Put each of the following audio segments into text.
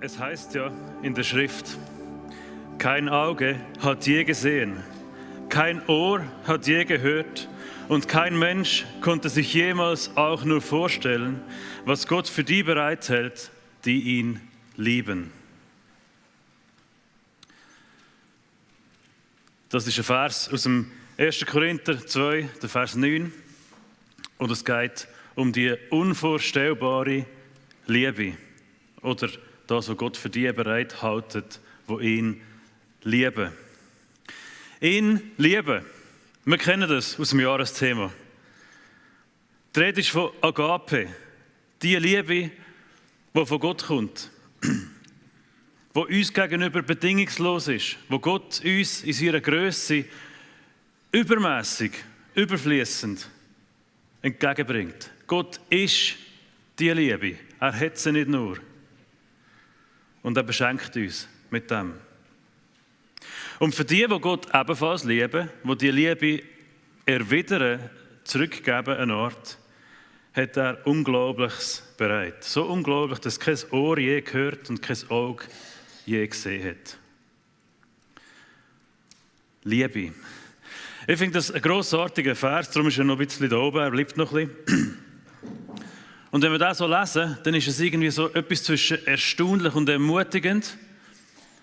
Es heißt ja in der Schrift, kein Auge hat je gesehen, kein Ohr hat je gehört und kein Mensch konnte sich jemals auch nur vorstellen, was Gott für die bereithält, die ihn lieben. Das ist ein Vers aus dem 1. Korinther 2, der Vers 9. Und es geht um die unvorstellbare Liebe oder das, was Gott für die bereithält, die ihn lieben. Ihn lieben. Wir kennen das aus dem Jahresthema. Die Rede ist von Agape, die Liebe, die von Gott kommt, die uns gegenüber bedingungslos ist, wo Gott uns in seiner Grösse übermässig, überfließend entgegenbringt. Gott ist die Liebe. Er hat sie nicht nur. Und er beschenkt uns mit dem. Und für die Gott ebenfalls lieben, die die Liebe erwidern, zurückgeben an Ort, hat er Unglaubliches bereit. So unglaublich, dass kein Ohr je gehört und kein Auge je gesehen hat. Liebe. Ich finde das ein grossartiger Vers, darum ist er noch ein bisschen da oben, er bleibt noch ein bisschen. Und wenn wir das so lesen, dann ist es irgendwie so etwas zwischen erstaunlich und ermutigend.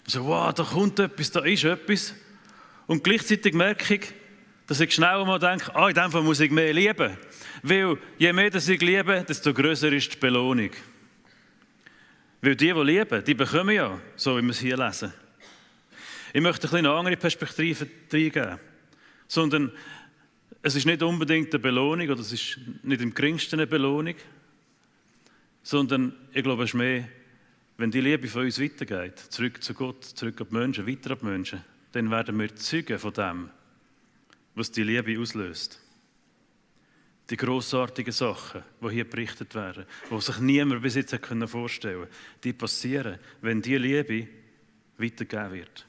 So, wow, da kommt etwas, da ist etwas. Und gleichzeitig merke ich, dass ich schnell mal denke, in dem Fall muss ich mehr lieben. Weil je mehr ich liebe, desto grösser ist die Belohnung. Weil die lieben, die bekommen ja, so wie wir es hier lesen. Ich möchte eine andere Perspektive reingeben. Sondern es ist nicht unbedingt eine Belohnung, oder es ist nicht im geringsten eine Belohnung, sondern ich glaube, es ist mehr, wenn die Liebe von uns weitergeht, zurück zu Gott, zurück an die Menschen, weiter an die Menschen, dann werden wir Zeugen von dem, was die Liebe auslöst. Die grossartigen Sachen, die hier berichtet werden, die sich niemand bis jetzt vorstellen konnte, die passieren, wenn die Liebe weitergegeben wird.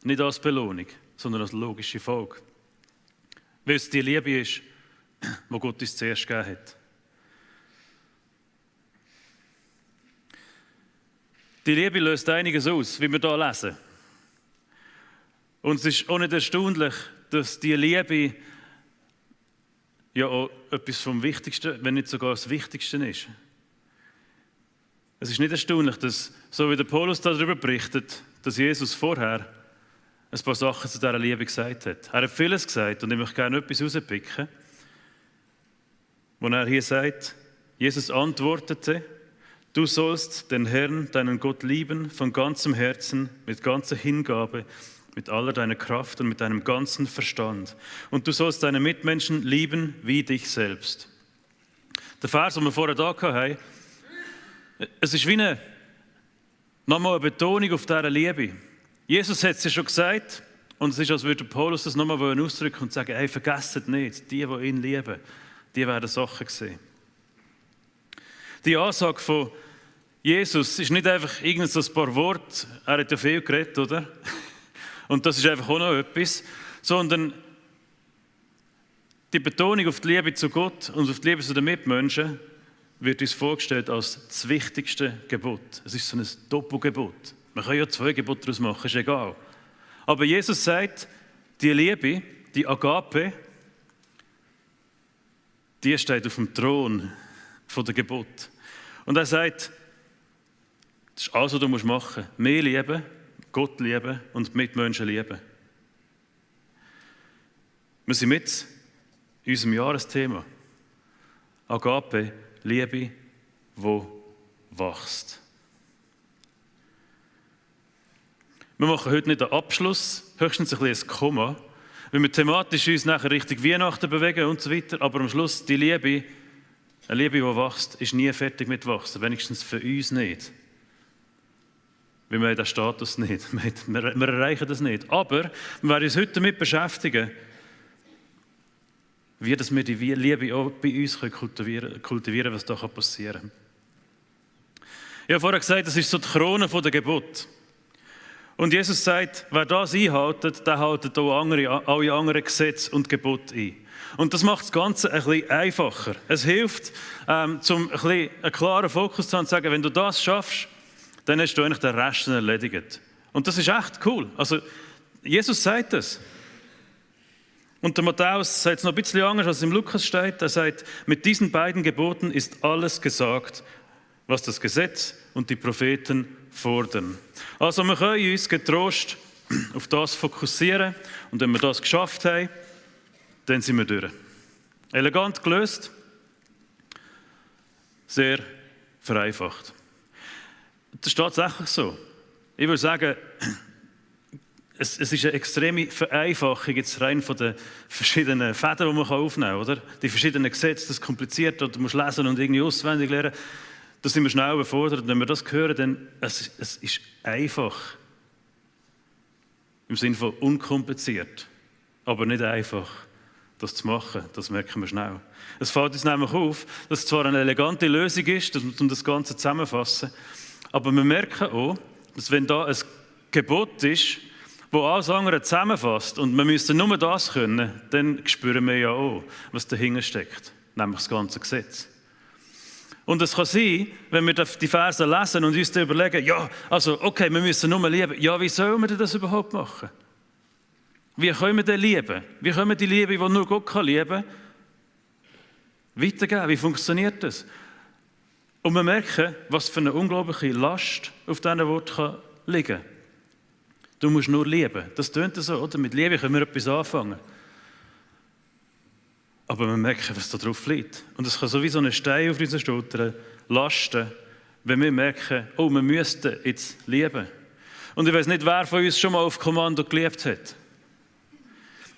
Nicht als Belohnung, sondern als logische Folge. Weil es die Liebe ist, die Gott uns zuerst gegeben hat. Die Liebe löst einiges aus, wie wir hier lesen. Und es ist auch nicht erstaunlich, dass die Liebe ja auch etwas vom Wichtigsten, wenn nicht sogar das Wichtigste ist. Es ist nicht erstaunlich, dass, so wie der Paulus darüber berichtet, dass Jesus vorher ein paar Sachen zu dieser Liebe gesagt hat. Er hat vieles gesagt und ich möchte gerne etwas rauspicken, wo er hier sagt, Jesus antwortete, du sollst den Herrn, deinen Gott lieben, von ganzem Herzen, mit ganzer Hingabe, mit aller deiner Kraft und mit deinem ganzen Verstand. Und du sollst deine Mitmenschen lieben wie dich selbst. Der Vers, den wir vorher da hatten, es ist wie nochmal eine Betonung auf dieser Liebe. Jesus hat es ja schon gesagt, und es ist, als würde Paulus das nochmal ausdrücken und sagen, hey, vergesst nicht, die ihn lieben, die werden Sachen sehen. Die Ansage von Jesus ist nicht einfach irgend so ein paar Worte, er hat ja viel geredet, oder? Und das ist einfach auch noch etwas, sondern die Betonung auf die Liebe zu Gott und auf die Liebe zu den Mitmenschen wird uns vorgestellt als das wichtigste Gebot. Es ist so ein Doppelgebot. Man kann ja 2 Gebote daraus machen, ist egal. Aber Jesus sagt, die Liebe, die Agape, die steht auf dem Thron der Gebot. Und er sagt, das ist alles, was du machen musst. Mehr lieben, Gott lieben und Mitmenschen lieben. Wir sind mit in unserem Jahresthema. Agape, Liebe, die wächst. Wir machen heute nicht einen Abschluss, höchstens ein bisschen ein Komma, weil wir thematisch uns nachher Richtung Weihnachten bewegen und so weiter, aber am Schluss die Liebe, eine Liebe, die wächst, ist nie fertig mit wachsen, wenigstens für uns nicht. Weil wir haben diesen Status nicht, wir erreichen das nicht. Aber wir werden uns heute damit beschäftigen, wie dass wir die Liebe auch bei uns kultivieren, was da passieren kann. Ich habe vorher gesagt, das ist so die Krone der Gebote. Und Jesus sagt, wer das einhält, der hält auch alle anderen Gesetze und Gebote ein. Und das macht das Ganze ein bisschen einfacher. Es hilft, um ein bisschen einen klaren Fokus zu haben und zu sagen, wenn du das schaffst, dann hast du eigentlich den Rest erledigt. Und das ist echt cool. Also, Jesus sagt das. Und der Matthäus sagt es noch ein bisschen anders, als es im Lukas steht. Er sagt, mit diesen beiden Geboten ist alles gesagt, was das Gesetz und die Propheten fordern. Also wir können uns getrost auf das fokussieren und wenn wir das geschafft haben, dann sind wir durch. Elegant gelöst, sehr vereinfacht. Das ist tatsächlich so. Ich würde sagen, es ist eine extreme Vereinfachung jetzt rein von den verschiedenen Fäden, die man aufnehmen kann, oder? Die verschiedenen Gesetze, das ist kompliziert, oder du musst lesen und irgendwie auswendig lernen. Da sind wir schnell überfordert. Und wenn wir das hören, dann es ist einfach. Im Sinne von unkompliziert. Aber nicht einfach, das zu machen. Das merken wir schnell. Es fällt uns nämlich auf, dass es zwar eine elegante Lösung ist, um das Ganze zusammenzufassen, aber wir merken auch, dass wenn da ein Gebot ist, das alles andere zusammenfasst und wir müssen nur das können, dann spüren wir ja auch, was dahinter steckt, nämlich das ganze Gesetz. Und es kann sein, wenn wir die Verse lesen und uns dann überlegen, ja, also okay, wir müssen nur lieben. Ja, wie sollen wir denn das überhaupt machen? Wie können wir denn lieben? Wie können wir die Liebe, die nur Gott lieben kann, weitergeben? Wie funktioniert das? Und wir merken, was für eine unglaubliche Last auf diesen Worten liegen kann. Du musst nur lieben. Das tönt so, oder? Mit Liebe können wir etwas anfangen. Aber wir merken, was da drauf liegt. Und es kann sowieso ein Stein auf unseren Schultern lasten, wenn wir merken, oh, wir müssten jetzt lieben. Und ich weiß nicht, wer von uns schon mal auf Kommando geliebt hat.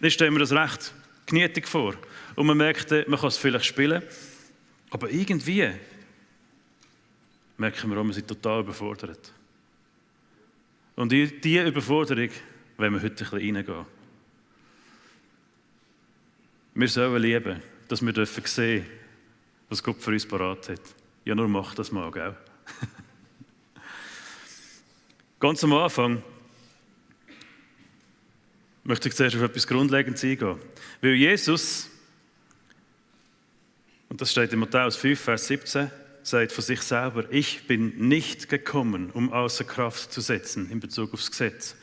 Ich stelle mir das recht knietig vor. Und man merkt, man kann es vielleicht spielen, aber irgendwie merken wir auch, wir sind total überfordert. Und in diese Überforderung wollen wir heute ein bisschen reingehen. Wir sollen lieben, dass wir sehen dürfen, was Gott für uns parat hat. Ja, nur mach das mal, gell? Ganz am Anfang möchte ich zuerst auf etwas Grundlegendes eingehen. Weil Jesus, und das steht in Matthäus 5, Vers 17, sagt von sich selber, ich bin nicht gekommen, um außer Kraft zu setzen in Bezug aufs Gesetz,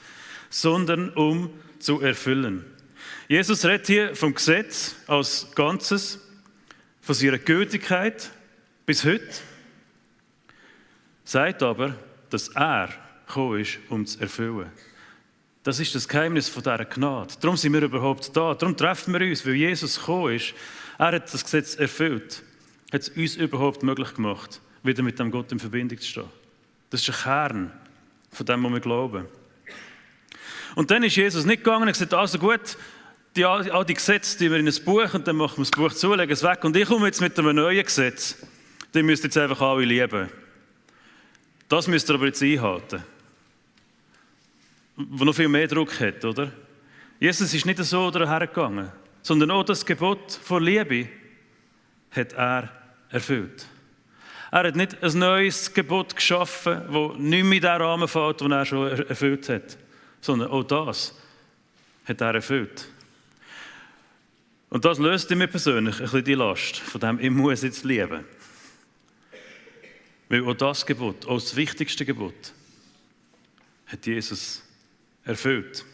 sondern um zu erfüllen. Jesus redet hier vom Gesetz als Ganzes, von seiner Gültigkeit bis heute, sagt aber, dass er gekommen ist, um zu erfüllen. Das ist das Geheimnis von dieser Gnade. Darum sind wir überhaupt da. Darum treffen wir uns, weil Jesus gekommen ist. Er hat das Gesetz erfüllt. Hat es uns überhaupt möglich gemacht, wieder mit dem Gott in Verbindung zu stehen. Das ist der Kern von dem, was wir glauben. Und dann ist Jesus nicht gegangen und gesagt, also gut, all die Gesetze, die wir in ein Buch und dann machen wir das Buch zu, legen es weg und ich komme jetzt mit einem neuen Gesetz. Die müsst ihr jetzt einfach alle lieben. Das müsst ihr aber jetzt einhalten. Wo noch viel mehr Druck hat, oder? Jesus ist nicht so hergegangen, sondern auch das Gebot von Liebe hat er erfüllt. Er hat nicht ein neues Gebot geschaffen, das nicht mehr in den Rahmen fällt, den er schon erfüllt hat, sondern auch das hat er erfüllt. Und das löst in mir persönlich ein bisschen die Last, von dem ich muss jetzt lieben. Weil auch das Gebot, auch das wichtigste Gebot, hat Jesus erfüllt.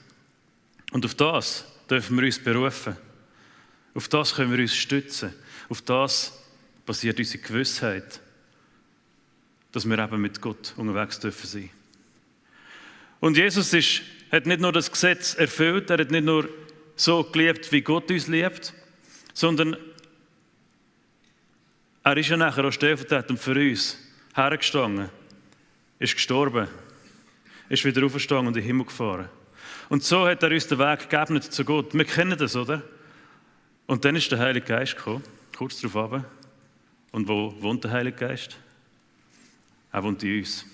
Und auf das dürfen wir uns berufen. Auf das können wir uns stützen. Auf das basiert unsere Gewissheit, dass wir eben mit Gott unterwegs dürfen sein. Und Jesus hat nicht nur das Gesetz erfüllt, er hat nicht nur so geliebt, wie Gott uns liebt, sondern er ist ja nachher auch stellvertretend für uns hergestanden, ist gestorben, ist wieder aufgestanden und in den Himmel gefahren. Und so hat er uns den Weg geebnet zu Gott. Wir kennen das, oder? Und dann ist der Heilige Geist gekommen, kurz darauf runter. Und wo wohnt der Heilige Geist? Er wohnt in uns.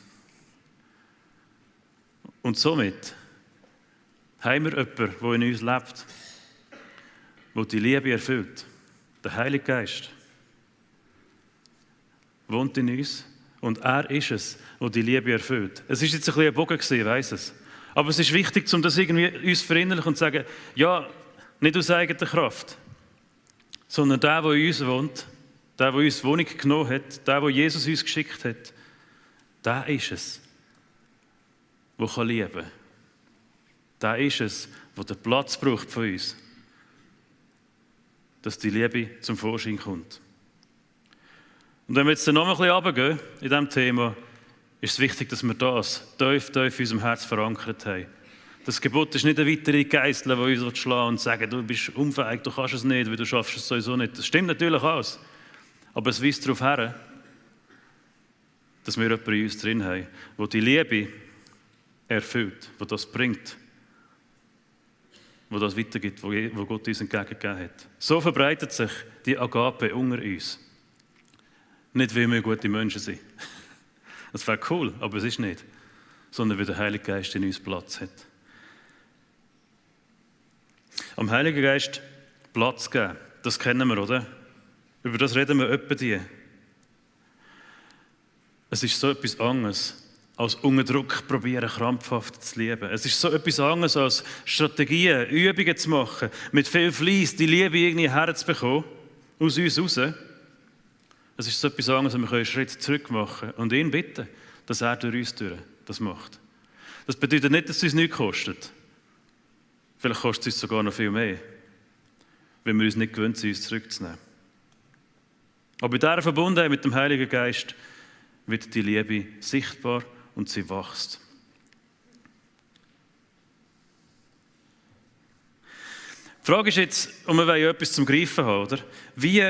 Und somit haben wir jemanden, der in uns lebt, der die Liebe erfüllt. Der Heilige Geist wohnt in uns und er ist es, der die Liebe erfüllt. Es ist jetzt ein bisschen ein Bogen gewesen, ich weiss es. Aber es ist wichtig, um das irgendwie uns verinnerlichen und zu sagen, ja, nicht aus eigener Kraft, sondern der in uns wohnt, der uns Wohnung genommen hat, der Jesus uns geschickt hat, der ist es, der lieben kann. Der ist es, der den Platz braucht von uns, dass die Liebe zum Vorschein kommt. Und wenn wir jetzt noch ein bisschen runtergehen in diesem Thema, ist es wichtig, dass wir das tief in unserem Herz verankert haben. Das Gebot ist nicht eine weitere Geißel, die uns schlagen und sagen, du bist unfähig, du kannst es nicht, weil du schaffst es sowieso nicht. Das stimmt natürlich alles. Aber es weist darauf hin, dass wir jemanden in uns drin haben, der die Liebe erfüllt, der das bringt, der das weitergibt, wo Gott uns entgegengegeben hat. So verbreitet sich die Agape unter uns. Nicht, weil wir gute Menschen sind. Das wäre cool, aber es ist nicht. Sondern weil der Heilige Geist in uns Platz hat. Am Heiligen Geist Platz geben, das kennen wir, oder? Über das reden wir öppe die. Es ist so etwas anderes, als unter Druck probieren, krampfhaft zu lieben. Es ist so etwas anderes, als Strategien, Übungen zu machen, mit viel Fleiss die Liebe irgendwie herzubekommen, aus uns raus. Es ist so etwas anderes, wir können einen Schritt zurück machen und ihn bitten, dass er durch uns das macht. Das bedeutet nicht, dass es uns nichts kostet. Vielleicht kostet es uns sogar noch viel mehr, wenn wir uns nicht gewöhnt sind, uns zurückzunehmen. Aber bei dieser Verbundenheit mit dem Heiligen Geist wird die Liebe sichtbar und sie wächst. Die Frage ist jetzt, und wir wollen ja etwas zum Greifen haben, oder? Wie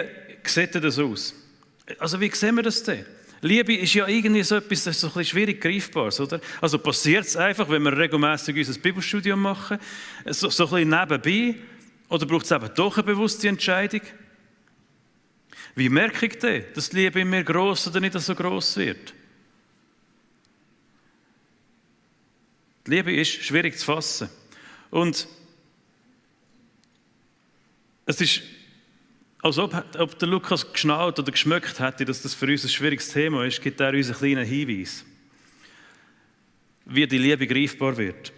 sieht das aus? Also wie sehen wir das denn? Liebe ist ja irgendwie so etwas, das ist so ein bisschen schwierig greifbares, oder? Also passiert es einfach, wenn wir regelmäßig unser Bibelstudium machen, so ein bisschen nebenbei, oder braucht es eben doch eine bewusste Entscheidung? Wie merke ich denn, dass die Liebe in mir gross oder nicht so gross wird? Die Liebe ist schwierig zu fassen. Und es ist, als ob der Lukas geschnallt oder geschmeckt hätte, dass das für uns ein schwieriges Thema ist, gibt er uns einen kleinen Hinweis, wie die Liebe greifbar wird.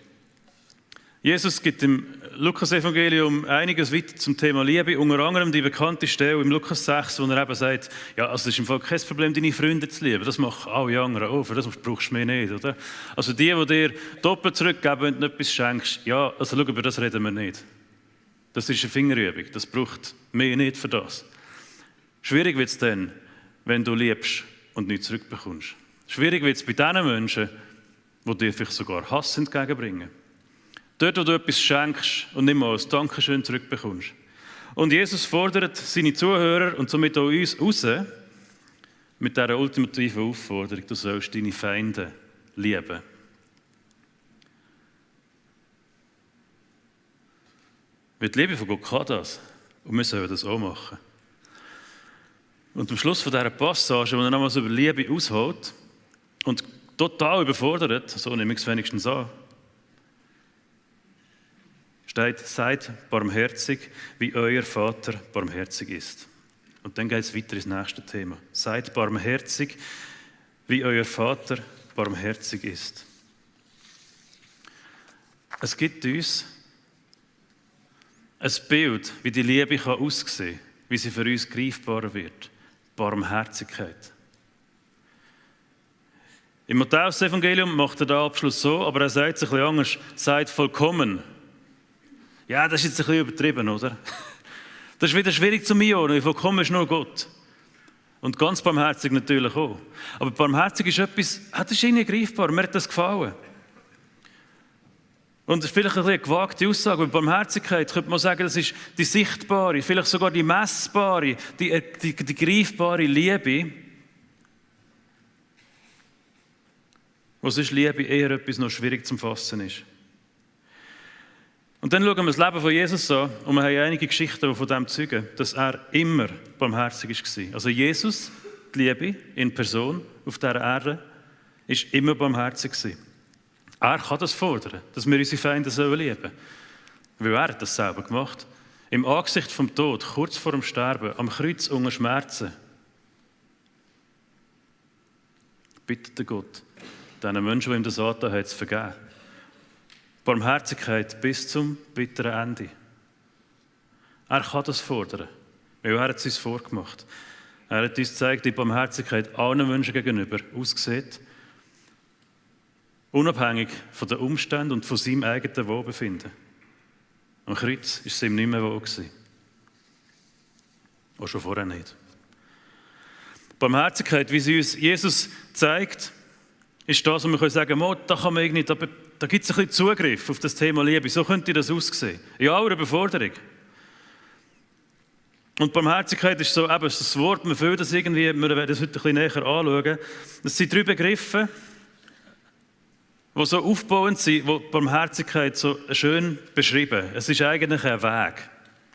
Jesus gibt im Lukas-Evangelium einiges weiter zum Thema Liebe, unter anderem die bekannte Stelle im Lukas 6, wo er eben sagt, ja, also es ist im Fall kein Problem, deine Freunde zu lieben, das machen alle anderen auch, für das brauchst du mich nicht, oder? Also die dir doppelt zurückgeben, wenn du etwas schenkst, ja, also schau, über das reden wir nicht. Das ist eine Fingerübung, das braucht mich nicht für das. Schwierig wird es dann, wenn du liebst und nichts zurückbekommst. Schwierig wird es bei den Menschen, die dir vielleicht sogar Hass entgegenbringen. Dort, wo du etwas schenkst und nicht mal als Dankeschön zurückbekommst. Und Jesus fordert seine Zuhörer und somit auch uns raus mit dieser ultimativen Aufforderung, du sollst deine Feinde lieben. Mit die Liebe von Gott kann das. Und wir sollen das auch machen. Und am Schluss von dieser Passage, wo er nochmals über Liebe ausholt und total überfordert, so nehme ich es wenigstens an, steht, seid barmherzig, wie euer Vater barmherzig ist. Und dann geht es weiter ins nächste Thema. Seid barmherzig, wie euer Vater barmherzig ist. Es gibt uns ein Bild, wie die Liebe aussehen kann, wie sie für uns greifbarer wird. Barmherzigkeit. Im Matthäus-Evangelium macht er den Abschluss so, aber er sagt es ein bisschen anders. Seid vollkommen. Ja, das ist jetzt ein bisschen übertrieben, oder? Das ist wieder schwierig zu mir, weil vollkommen ist nur Gott. Und ganz barmherzig natürlich auch. Aber barmherzig ist etwas, das ist irgendwie greifbar, mir hat das gefallen. Und das ist vielleicht ein bisschen eine gewagte Aussage, weil Barmherzigkeit, könnte man sagen, das ist die sichtbare, vielleicht sogar die messbare, die greifbare Liebe. Wo sonst Liebe eher etwas noch schwierig zu fassen ist. Und dann schauen wir das Leben von Jesus an und wir haben einige Geschichten, die von dem zeugen, dass er immer barmherzig war. Also Jesus, die Liebe in Person auf dieser Erde, ist immer barmherzig gewesen. Er kann das fordern, dass wir unsere Feinde lieben sollen. Weil er hat das selber gemacht. Im Angesicht vom Tod, kurz vor dem Sterben, am Kreuz unter Schmerzen, bittet Gott, diesen Menschen, die ihm das angetan haben, zu vergeben. Barmherzigkeit bis zum bitteren Ende. Er kann das fordern, weil er hat es uns vorgemacht. Er hat uns gezeigt, wie Barmherzigkeit allen Menschen gegenüber aussieht. Unabhängig von den Umständen und von seinem eigenen Wohlbefinden. Am Kreuz war es ihm nicht mehr wohl. Auch schon vorher nicht. Barmherzigkeit, wie sie uns Jesus zeigt, ist das, wo wir sagen können, da kann man irgendwie, da gibt es ein bisschen Zugriff auf das Thema Liebe. So könnte das aussehen. In aller Überforderung. Und Barmherzigkeit ist so eben das Wort, man fühlt das irgendwie, wir werden das heute ein bisschen näher anschauen. Das sind 3 Begriffe, die so aufbauend sind, wo Barmherzigkeit so schön beschrieben. Es ist eigentlich ein Weg.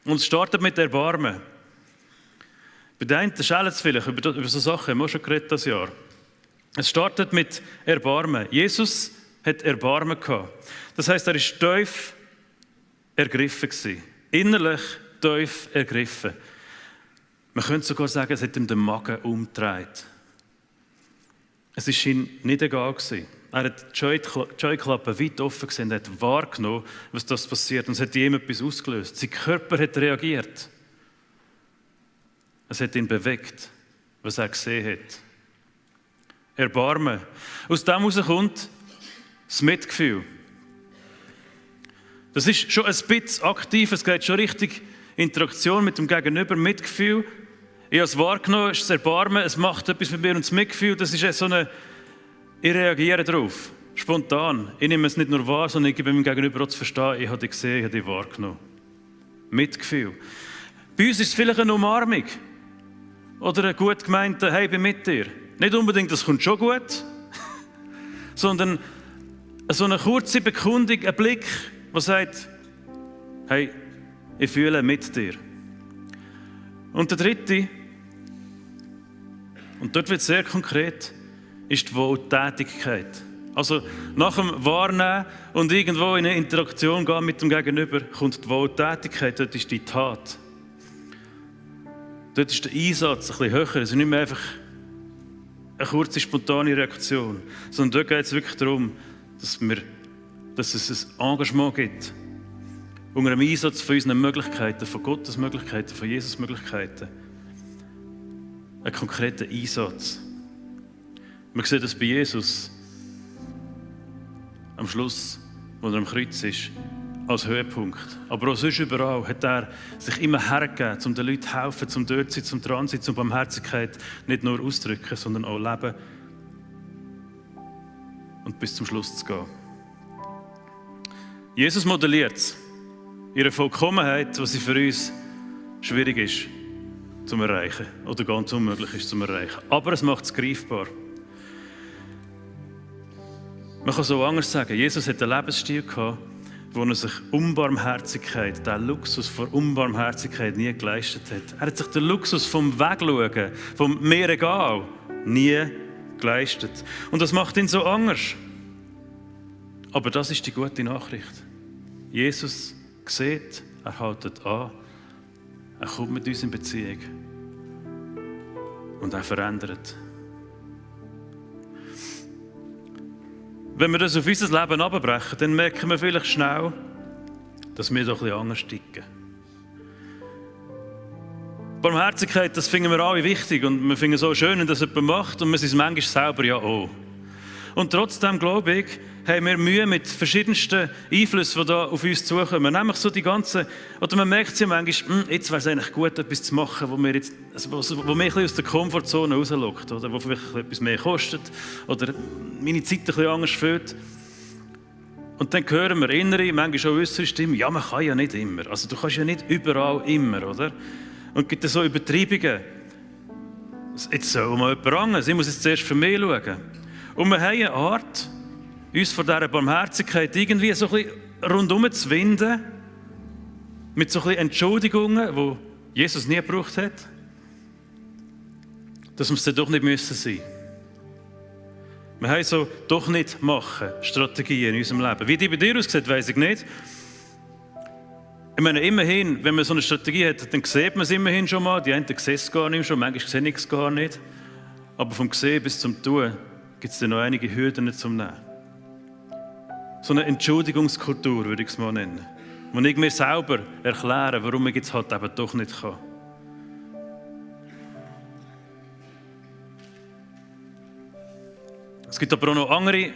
Und es startet mit Erbarmen. Bei den einen schälen es vielleicht über so Sachen, haben wir auch schon geredet das Jahr. Es startet mit Erbarmen. Jesus hat Erbarmen gehabt. Das heisst, er war tief ergriffen gewesen. Innerlich tief ergriffen. Man könnte sogar sagen, es hat ihm den Magen umgedreht. Es war ihm nicht egal gewesen. Er hat die Scheuklappen weit offen gesehen und hat wahrgenommen, was das passiert. Und es hat ihm etwas ausgelöst. Sein Körper hat reagiert. Es hat ihn bewegt, was er gesehen hat. Erbarmen. Aus dem heraus kommt das Mitgefühl. Das ist schon ein bisschen aktiv, es geht schon richtig Interaktion mit dem Gegenüber, Mitgefühl. Ich habe es wahrgenommen, es ist das Erbarmen, es macht etwas mit mir und das Mitgefühl, das ist so eine, ich reagiere darauf, spontan. Ich nehme es nicht nur wahr, sondern ich gebe meinem Gegenüber auch zu verstehen, ich habe dich gesehen, ich habe dich wahrgenommen. Mitgefühl. Bei uns ist es vielleicht eine Umarmung oder ein gut gemeinter «Hey, ich bin mit dir». Nicht unbedingt, das kommt schon gut, sondern so eine kurze Bekundung, ein Blick, der sagt «Hey, ich fühle mit dir». Und der dritte, und dort wird es sehr konkret, ist die Wohltätigkeit. Also nach dem Wahrnehmen und irgendwo in eine Interaktion gehen mit dem Gegenüber, kommt die Wohltätigkeit, dort ist die Tat. Dort ist der Einsatz ein bisschen höher, es ist nicht mehr einfach eine kurze, spontane Reaktion, sondern dort geht es wirklich darum, dass es ein Engagement gibt, unter dem Einsatz von unseren Möglichkeiten, von Gottes Möglichkeiten, von Jesus Möglichkeiten. Ein konkreter Einsatz. Man sieht das bei Jesus am Schluss, wo er am Kreuz ist, als Höhepunkt. Aber auch sonst überall hat er sich immer hergegeben, um den Leuten zu helfen, um dort zu sein, um dran zu sein, um Barmherzigkeit nicht nur auszudrücken, sondern auch leben und bis zum Schluss zu gehen. Jesus modelliert es. Ihre Vollkommenheit, was sie für uns schwierig ist zu erreichen oder ganz unmöglich ist zu erreichen. Aber es macht es greifbar. Man kann so anders sagen, Jesus hat einen Lebensstil gehabt, wo er sich Unbarmherzigkeit, den Luxus vor Unbarmherzigkeit nie geleistet hat. Er hat sich den Luxus vom Wegschauen, vom mir egal, nie geleistet. Und das macht ihn so anders. Aber das ist die gute Nachricht. Jesus sieht, er hält an, er kommt mit uns in Beziehung und er verändert. Wenn wir das auf unser Leben abbrechen, dann merken wir vielleicht schnell, dass wir doch ein bisschen anders ticken. Barmherzigkeit, das finden wir alle wichtig und wir finden es auch schön, wenn das jemand macht und wir sind es manchmal selber ja auch. Und trotzdem, glaube ich, haben wir Mühe mit verschiedensten Einflüssen, die da auf uns zukommen. Nämlich so die ganzen, oder man merkt ja manchmal, jetzt wäre es eigentlich gut, etwas zu machen, wo mich ein bisschen aus der Komfortzone rauslockt, oder wo vielleicht etwas mehr kostet, oder meine Zeit ein bisschen anders fühlt. Und dann hören wir innere, manchmal auch äußere Stimmen, ja, man kann ja nicht immer. Also du kannst ja nicht überall immer, oder? Und es gibt so Übertreibungen. Jetzt soll mal jemand anderes, ich muss jetzt zuerst für mich schauen. Und wir haben eine Art, uns von dieser Barmherzigkeit irgendwie so ein bisschen rundherum zu winden, mit so ein bisschen Entschuldigungen, die Jesus nie gebraucht hat, dass wir es dann doch nicht müssen sein. Wir haben so «doch nicht machen» Strategien in unserem Leben. Wie die bei dir aussieht, weiss ich nicht. Ich meine, immerhin, wenn man so eine Strategie hat, dann sieht man es immerhin schon mal. Die einen sehen es gar nicht schon, manchmal sehen ich es gar nicht. Aber vom Sehen bis zum Tun gibt es dann noch einige Hürden zum Nehmen. So eine Entschuldigungskultur, würde ich es mal nennen. Wo ich mir selber erkläre, warum ich jetzt halt eben doch nicht kann. Es gibt aber auch noch andere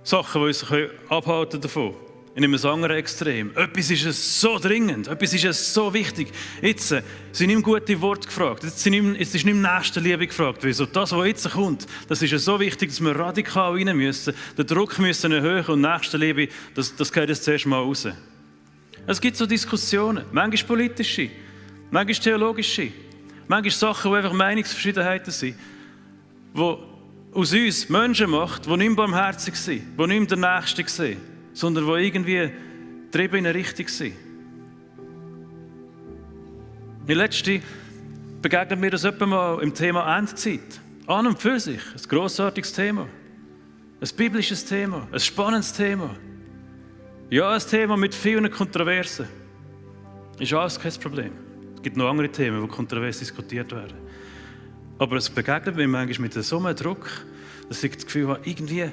Sachen, die uns abhalten davon. In einem anderen Extrem. Etwas ist es so dringend, etwas ist es so wichtig. Jetzt sind nicht mehr gute Worte gefragt, jetzt ist nicht mehr Nächstenliebe gefragt. Wieso? Das, was jetzt kommt, das ist so wichtig, dass wir radikal rein müssen, den Druck müssen erhöhen und Nächstenliebe, das geht jetzt zuerst mal raus. Es gibt so Diskussionen, manchmal politische, manchmal theologische, manchmal Sachen, die einfach Meinungsverschiedenheiten sind, die aus uns Menschen macht, die nicht mehr barmherzig sind, die nicht mehr der Nächste sind, sondern die irgendwie getrieben in eine Richtung sind. Die letzte begegnet mir das etwa mal im Thema Endzeit. An und für sich, ein grossartiges Thema, ein biblisches Thema, ein spannendes Thema. Ja, ein Thema mit vielen Kontroversen. Ist alles kein Problem. Es gibt noch andere Themen, die kontrovers diskutiert werden. Aber es begegnet mir manchmal mit so einem Druck, dass ich das Gefühl habe, irgendwie,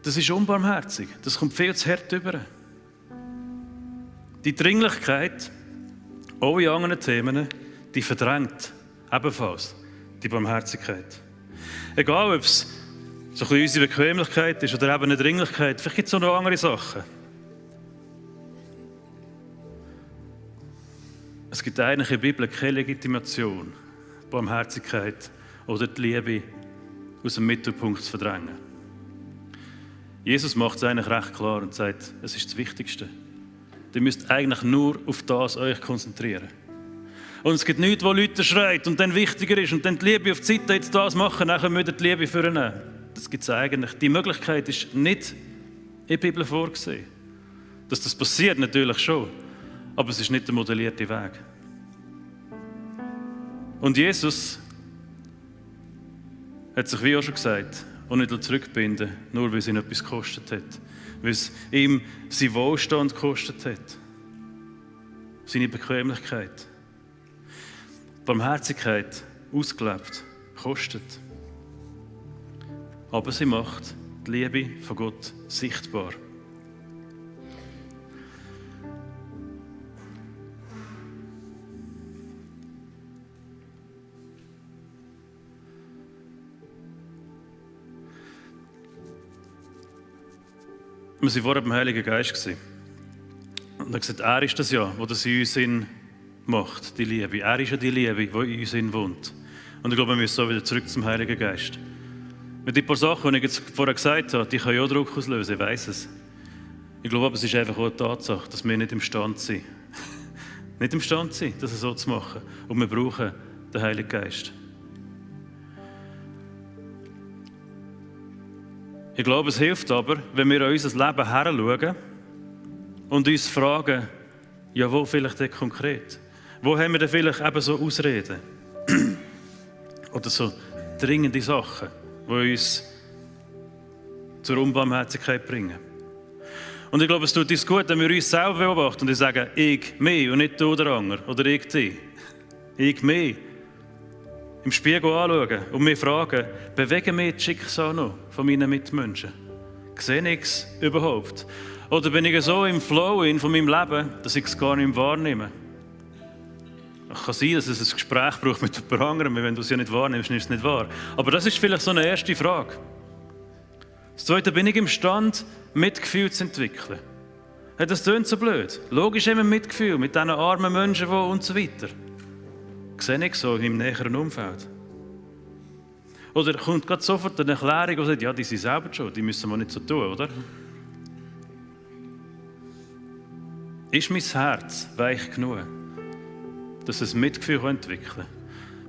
das ist unbarmherzig. Das kommt viel zu hart rüber. Die Dringlichkeit, auch in anderen Themen, die verdrängt ebenfalls die Barmherzigkeit. Egal, ob es so ein bisschen unsere Bequemlichkeit ist oder eben eine Dringlichkeit, vielleicht gibt es auch noch andere Sachen. Es gibt eigentlich in der Bibel keine Legitimation, Barmherzigkeit oder die Liebe aus dem Mittelpunkt zu verdrängen. Jesus macht es eigentlich recht klar und sagt, es ist das Wichtigste. Ihr müsst eigentlich nur auf das euch konzentrieren. Und es gibt nichts, wo Leute schreien und dann wichtiger ist und dann die Liebe auf die Seite jetzt das machen, dann können wir die Liebe vornehmen. Das gibt es eigentlich. Die Möglichkeit ist nicht in der Bibel vorgesehen. Dass das passiert, natürlich schon. Aber es ist nicht der modellierte Weg. Und Jesus hat sich, wie auch schon gesagt, auch nicht zurückbinden, nur weil es ihn etwas gekostet hat. Weil es ihm seinen Wohlstand gekostet hat. Seine Bequemlichkeit. Barmherzigkeit, ausgelebt, kostet. Aber sie macht die Liebe von Gott sichtbar. Wir waren vorher beim Heiligen Geist. Und er hat gesagt, er ist das ja, das in uns macht, die Liebe. Er ist ja die Liebe, die in uns wohnt. Und ich glaube, wir müssen so wieder zurück zum Heiligen Geist. Mit den paar Sachen, die ich jetzt vorher gesagt habe, die können ja auch Druck auslösen, ich weiss es. Ich glaube aber, es ist einfach auch eine Tatsache, dass wir nicht imstande sind. Nicht imstande sind, das so zu machen. Und wir brauchen den Heiligen Geist. Ich glaube, es hilft aber, wenn wir an unser Leben heranschauen und uns fragen, ja, wo vielleicht denn konkret? Wo haben wir denn vielleicht eben so Ausreden? Oder so dringende Sachen, die uns zur Unbarmherzigkeit bringen. Und ich glaube, es tut uns gut, wenn wir uns selber beobachten und sagen, ich, mich und nicht du oder andere oder ich, dich. Ich, mich. Im Spiegel anschauen und mich fragen, bewegen mich das Schicksal noch von meinen Mitmenschen? Sehe ich es überhaupt? Oder bin ich so im Flow von meinem Leben, dass ich es gar nicht mehr wahrnehme? Es kann sein, dass es ein Gespräch braucht mit jemand anderem, wenn du es ja nicht wahrnimmst, nimmst du es nicht wahr. Aber das ist vielleicht so eine erste Frage. Das Zweite, bin ich imstande, Mitgefühl zu entwickeln? Das klingt so blöd. Logisch haben wir Mitgefühl mit diesen armen Menschen und so weiter. Sehe ich so in meinem näheren Umfeld. Oder kommt gerade sofort eine Erklärung, die sagt, ja, die sind selber schon, die müssen wir nicht so tun, oder? Ist mein Herz weich genug, dass es Mitgefühl entwickeln kann?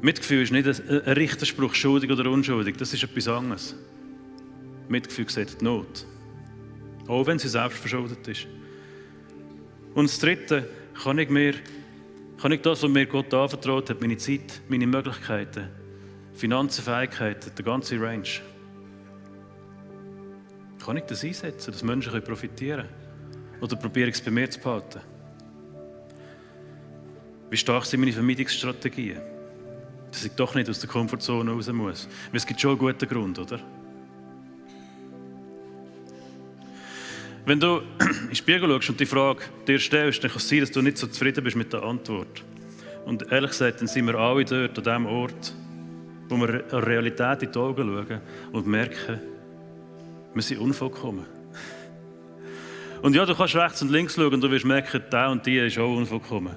Mitgefühl ist nicht ein Richterspruch, schuldig oder unschuldig, das ist etwas anderes. Mitgefühl sieht die Not, auch wenn sie selbst verschuldet ist. Und das Dritte, kann ich das, was mir Gott anvertraut hat, meine Zeit, meine Möglichkeiten, Finanzen, Fähigkeiten, die ganze Range, kann ich das einsetzen, dass Menschen profitieren können? Oder probiere ich es bei mir zu behalten? Wie stark sind meine Vermeidungsstrategien? Dass ich doch nicht aus der Komfortzone raus muss. Weil es gibt schon einen guten Grund, oder? Wenn du in den Spiegel schaust und die Frage dir stellst, dann kann es sein, dass du nicht so zufrieden bist mit der Antwort. Und ehrlich gesagt, dann sind wir alle dort, an dem Ort, wo wir der Realität in die Augen schauen und merken, Wir sind unvollkommen. Und ja, du kannst rechts und links schauen und du wirst merken, der und die ist auch unvollkommen.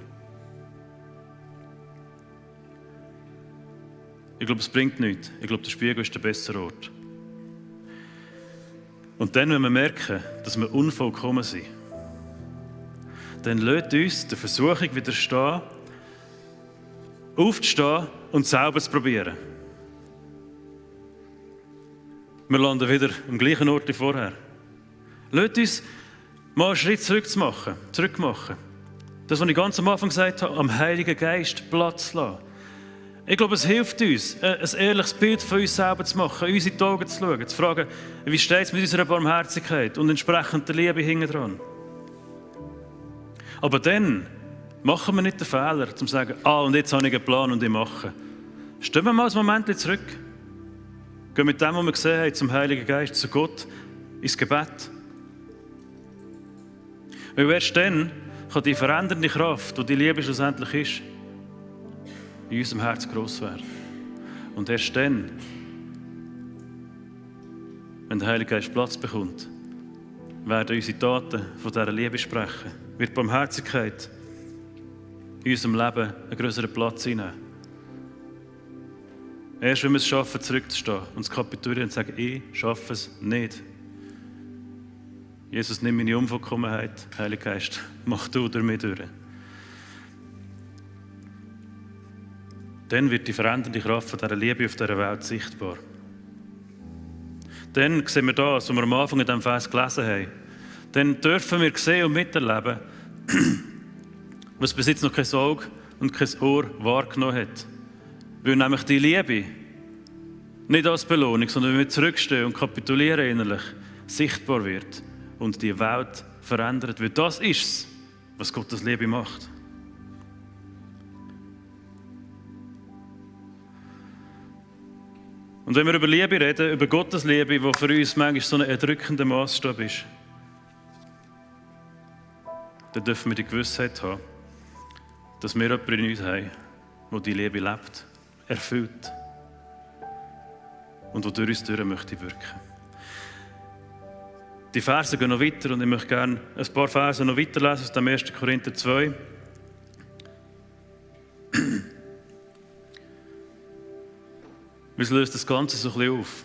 Ich glaube, es bringt nichts. Ich glaube, der Spiegel ist der bessere Ort. Und dann, wenn wir merken, dass wir unvollkommen sind, dann lässt uns der Versuchung widerstehen, aufzustehen und selber zu probieren. Wir landen wieder am gleichen Ort wie vorher. Lasst uns mal einen Schritt zurück machen. Das, was ich ganz am Anfang gesagt habe, am Heiligen Geist Platz lassen. Ich glaube, es hilft uns, ein ehrliches Bild von uns selber zu machen, uns in die Augen zu schauen, zu fragen, wie steht es mit unserer Barmherzigkeit und entsprechend der Liebe hinten dran. Aber dann machen wir nicht den Fehler, zu sagen, und jetzt habe ich einen Plan und ich mache. Stehen wir mal einen Moment zurück. Gehen mit dem, was wir gesehen haben, zum Heiligen Geist, zu Gott, ins Gebet. Weil erst dann kann die verändernde Kraft, die die Liebe schlussendlich ist, in unserem Herz gross werden. Und erst dann, wenn der Heilige Geist Platz bekommt, werden unsere Taten von dieser Liebe sprechen. Wird Barmherzigkeit in unserem Leben einen größeren Platz einnehmen. Erst wenn wir es schaffen, zurückzustehen und zu kapitulieren und zu sagen, ich schaffe es nicht. Jesus, nimm meine Unvollkommenheit, Heiliger Geist, mach du durch mich durch. Dann wird die verändernde Kraft von dieser Liebe auf dieser Welt sichtbar. Dann sehen wir das, was wir am Anfang in diesem Vers gelesen haben. Dann dürfen wir sehen und miterleben, was bis jetzt noch kein Auge und kein Ohr wahrgenommen hat. Weil nämlich die Liebe nicht als Belohnung, sondern wenn wir zurückstehen und kapitulieren innerlich, sichtbar wird und die Welt verändert wird. Das ist es, was Gottes Liebe macht. Und wenn wir über Liebe reden, über Gottes Liebe, die für uns manchmal so ein erdrückender Maßstab ist, dann dürfen wir die Gewissheit haben, dass wir jemanden in uns haben, der die Liebe lebt, erfüllt und der durch uns durch möchte wirken. Die Verse gehen noch weiter und ich möchte gerne ein paar Verse noch weiterlesen aus dem 1. Korinther 2. Es löst das Ganze so ein bisschen auf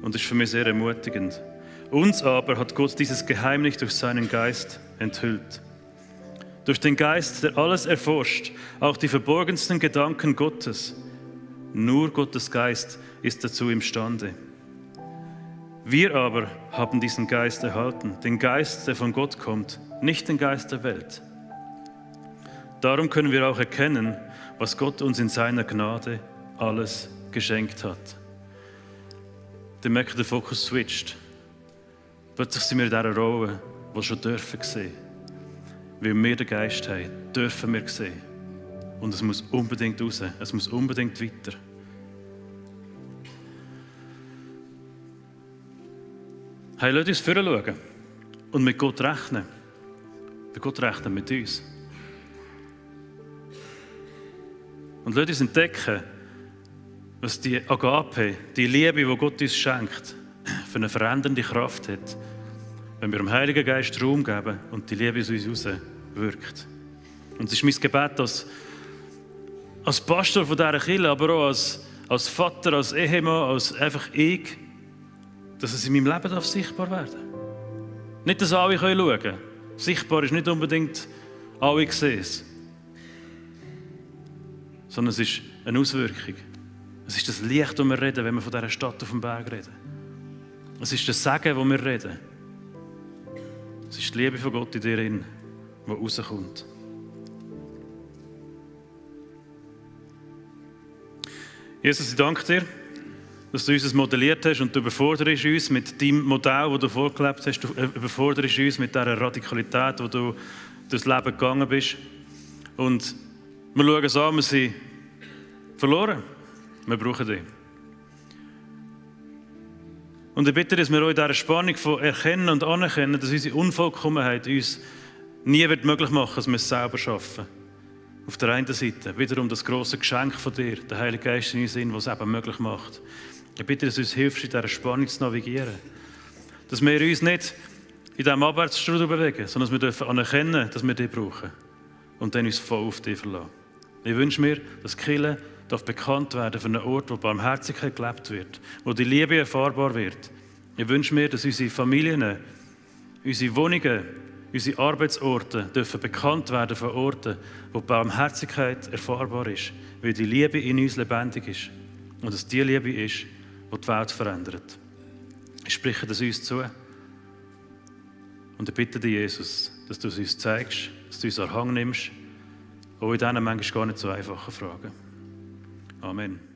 und ist für mich sehr ermutigend. Uns aber hat Gott dieses Geheimnis durch seinen Geist enthüllt. Durch den Geist, der alles erforscht, auch die verborgensten Gedanken Gottes. Nur Gottes Geist ist dazu imstande. Wir aber haben diesen Geist erhalten, den Geist, der von Gott kommt, nicht den Geist der Welt. Darum können wir auch erkennen, was Gott uns in seiner Gnade alles geschenkt hat. Dann merkt der Fokus switcht. Plötzlich sind wir in dieser Rolle, die wir schon dürfen sehen. Weil wir den Geist haben, dürfen wir sehen. Und es muss unbedingt raus, es muss unbedingt weiter. Hey, lasst uns vorschauen und mit Gott rechnen. Weil Gott rechnet mit uns. Und lasst uns entdecken, was die Agape, die Liebe, die Gott uns schenkt, für eine verändernde Kraft hat, wenn wir dem Heiligen Geist Raum geben und die Liebe aus uns heraus wirkt. Und es ist mein Gebet als Pastor von dieser Kirche, aber auch als Vater, als Ehemann, als einfach ich, dass es in meinem Leben sichtbar werden darf. Nicht, dass alle schauen können. Sichtbar ist nicht unbedingt, alle sehen es. Sondern es ist eine Auswirkung. Es ist das Licht, das wir reden, wenn wir von dieser Stadt auf dem Berg reden. Es ist das Segen, das wir reden. Es ist die Liebe von Gott in dir, die rauskommt. Jesus, ich danke dir, dass du uns modelliert hast und du überforderst uns mit deinem Modell, das du vorgelebt hast. Du überforderst uns mit dieser Radikalität, wo du durchs Leben gegangen bist. Und wir schauen es an, wir sind verloren. Wir brauchen dich. Und ich bitte, dass wir auch in dieser Spannung von Erkennen und Anerkennen, dass unsere Unvollkommenheit uns nie wird möglich machen, dass wir es selber schaffen. Auf der einen Seite wiederum das grosse Geschenk von dir, der Heilige Geist in uns, was es eben möglich macht. Ich bitte, dass du uns hilfst, in dieser Spannung zu navigieren. Dass wir uns nicht in diesem Abwärtsstrudel bewegen, sondern dass wir dürfen anerkennen, dass wir dich brauchen und dann uns voll auf dich verlassen. Ich wünsche mir, dass die Kirche bekannt werden für einen Ort, wo Barmherzigkeit gelebt wird, wo die Liebe erfahrbar wird. Ich wünsche mir, dass unsere Familien, unsere Wohnungen, unsere Arbeitsorte dürfen bekannt werden von Orten, wo Barmherzigkeit erfahrbar ist, weil die Liebe in uns lebendig ist und es die Liebe ist, die die Welt verändert. Ich spreche das uns zu und ich bitte dich, Jesus, dass du es uns zeigst, dass du uns an den Hang nimmst, auch in diesen manchmal gar nicht so einfachen Fragen. Amen.